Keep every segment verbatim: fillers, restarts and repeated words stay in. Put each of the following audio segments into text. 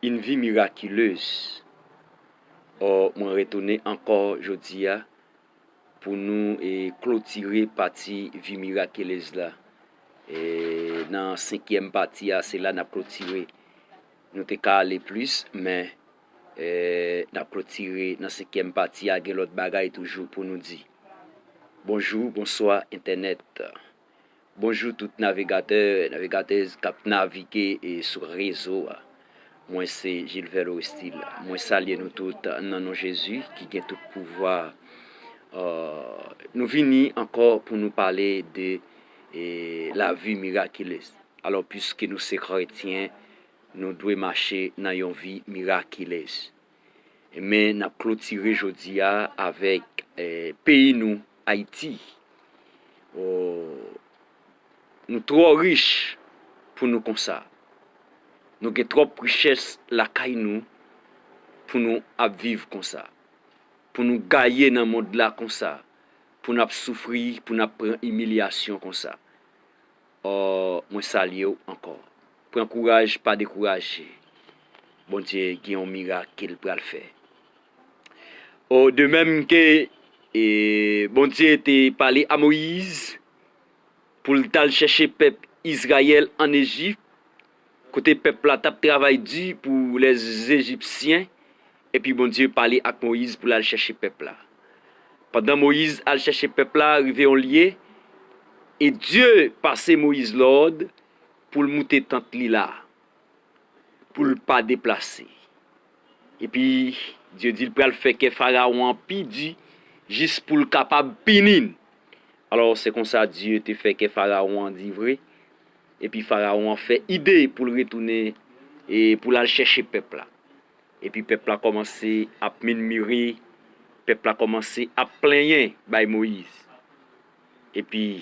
Une vie miraculeuse. Ò, mwen retounen ankò jodi a pou nou e klotire pati vi mirakilez la. E nan senkyèm pati a, se la n ap klotire. Nou te ka ale plis, men e, n ap klotire nan senkyèm pati a, gen lòt bagay toujou pou nou di. Bonjou, bonswa, entènèt. Bonjou tout navigatè, navigatèz k ap navige e sou rezo a. Mwen se Gilvert Lorestil. Mwen salye nou tout nan non Jezi ki gen tout pouvwa. Ò, nou vini ankò pou nou pale de e, lavi mirakilez. Alò, piske nou se kretyen, nou dwe mache nan yon vi mirakilez. Men n ap klotire jodi a avèk e, peyi nou, Ayiti. Ò, nou twò rich pou nou konsa. Nou gen twòp richès lakay nou pou nou ap viv konsa. Pou nou gaye nan mond la konsa. Pou n ap soufri, pou n ap pran imilyasyon konsa. Ò, mwen salye w ankò. Pran kouraj, pa dekouraje. Bondye gen yon mirak ke l pral fè. Ò, de menm ke e, Bondye te pale a Moyiz pou l t al chèche pèp Izrayèl ann Ejip, kote pèp la t ap travay di pou lèzejipsyen, epi Bondye pale ak Moyiz pou l al chèche pèp la. Pandan Moyiz al chèche pèp la, rive yon lye, e Dye pase Moyiz lòd pou l moute tant li la, pou l pa deplase. Epi, Dye di l pral fè kè Farawon an pi di, jis pou l kapab pini l. Alò, se konsa Dye te fè kè Farawon an di vre. Epi, Farawon an fè ide pou l retounen e pou l al chèche pèp la. Epi, pèp la kòmanse ap mimire, pèp la kòmanse ap plenyen bay Moyiz. Epi,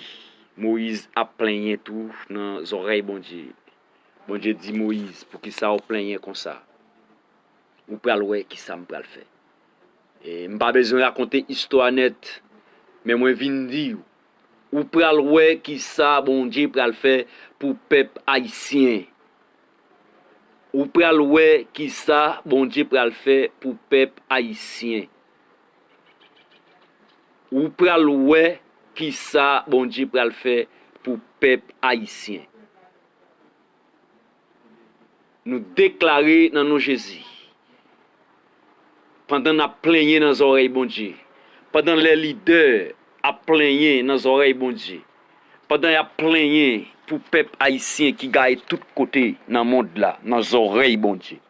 Moyiz ap plenyen tou nan zòrèy Bondye. Bondye di Moyiz, poukisa w plenyen konsa? Ou pral wè kisa m pral fè. E, m pa bezwen rakonte istwa nèt, men mwen vin di w, ou pral wè kisa Bondye pral fè pou pèp ayisyen. Ou pral wè kisa Bondye pral fè pou pèp ayisyen. Ou pral wè kisa Bondye pral fè pou pèp ayisyen. Nou deklare nan non Jezi, pandan n ap plenyen nan zòrèy Bondye, pandan lè lidè ap plenyen nan zòrèy Bondye, pandan y ap plenyen pou pèp ayisyen ki gaye tout kote nan mond la, nan zòrèy Bondye,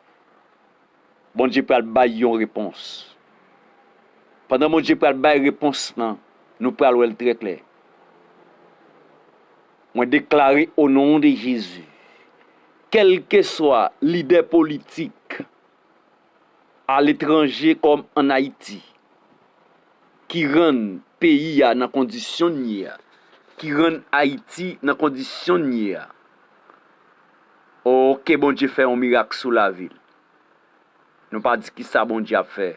Bondye pral bay yon repons. Pandan Bondye pral bay repons lan, nou pral wè l trè klè. Mwen deklare o non de Jezi, kèlkeswa lidè politik aletranje kòm ann Ayiti, ki rann peyi a nan kondisyon n ye a, ki rann Ayiti nan kondisyon n ye a, o, ke Bondye fè yon mirak sou lavi l. Nou pa di kisa Bondye ap fè.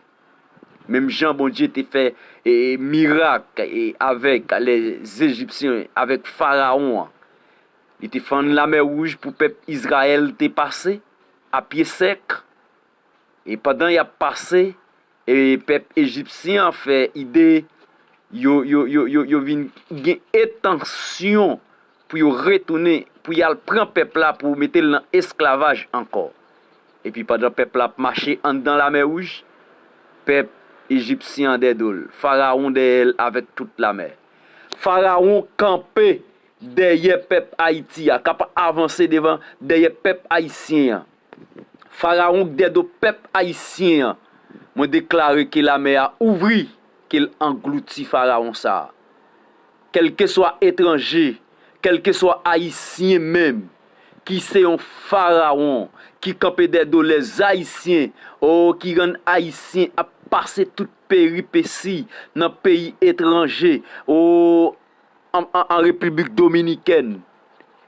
Menm jan Bondye te fè e, mirak e, avèk lèzejipsyen, avèk Farawon an. Li te fann Lamè Wouj pou pèp Izrayèl te pase a pye sèk. E pandan y ap pase, e pèp ejipsyen an fè ide yo, yo, yo, yo, yo vin gen entansyon pou yo retounen, pou y al pran pèp la, pou mete l nan esklavaj ankò. Epi pandan pèp la ap mache anndan Lamè Wouj, pèp ejipsyen an dèyè do l, Farawon dèyè l avèk tout lame. Farawon kanpe dèyè pèp Ayiti a, k ap avanse devan dèyè pèp ayisyen an. Farawon k dèyè do pèp ayisyen an, mwen deklare ke lamè a ouvri, ke l anglouti Farawon sa a. Kèlkeswa etranje, kèlkeswa ayisyen menm, ki se yon Farawon, ki kanpe dèyè do lèzayisyen, o, ki rann ayisyen ap pase tout peripesi nan peyi etranje, o, an, an, an Repiblik Dominikèn.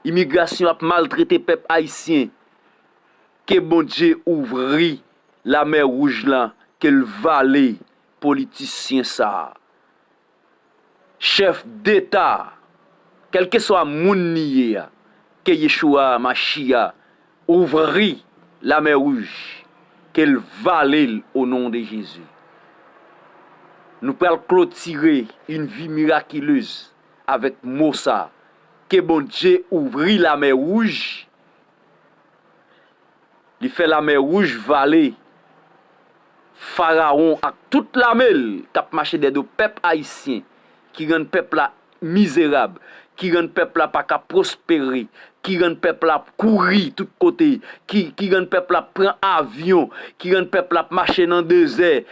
Imigrasyon ap maltrete pèp ayisyen. Ke Bondye ouvri Lamè Wouj lan, ke l vale politisyen sa a. Chèf deta, kèlkeswa moun li ye a, ke Yeshua Machia ouvri Lamè Wouj, Ke l vale l o non de Jezi. Nou pral klotire une vie miraculeuse avèk mo sa. Ke Bondye ouvri lamè wouj. Li fè lamè wouj vale Farawon ak tout lame l k ap mache dèdo pèp ayisyen, ki rann pèp la mizerab, ki rann pèp la pa ka pwospere, ki rann pèp la ap kouri tout kote, ki, ki rann pèp la ap pran avyon, ki rann pèp la ap mache nan dezè,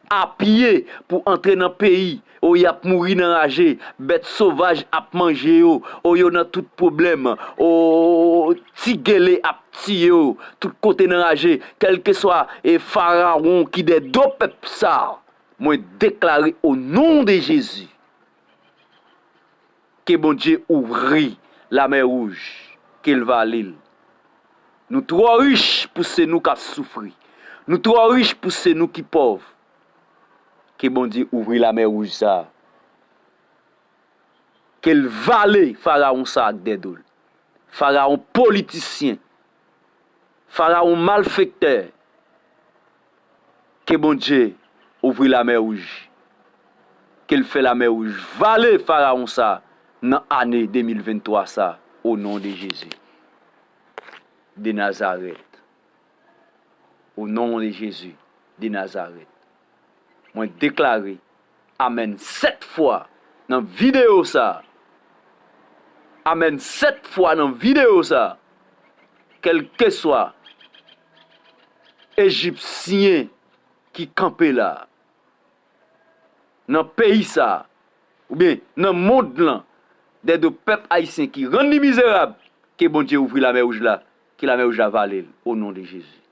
apye pou antre nan peyi. O y ap mouri nan raje, bèt sovaj ap manje yo, o yo nan tout pwoblèm, o ti gele ap tiye yo, tout kote nan raje, kèlkeswa e farawon ki dèdo pèp sa, mwen deklare o non de Jezi, ke Bondye ouvri lamè wouj, ke l vale l. Nou twò rich pou se nou k ap soufri. Nou twò rich pou se nou ki pòv. Ke Bondye ouvri lamè wouj sa. Ke l vale farawon sa ak dèdo l. Farawon politisyen. Farawon malfektè. Ke Bondye ouvri lamè wouj. Ke l fè lamè wouj vale farawon sa nan ane de mil venntwa sa, o non de Jezi de Nazarèt. O non de Jezi de Nazarèt. Mwen deklare amèn sèt fwa nan videyo sa. Amèn sèt fwa nan videyo sa. Kèlkeswa Ejipsyen ki kanpe la, nan peyi sa, oubyen nan mond lan, dèdo pèp ayisyen ki rann li mizerab, ke Bondye ouvri lamè wouj la, ke lamè wouj la vale l, o non de Jezi.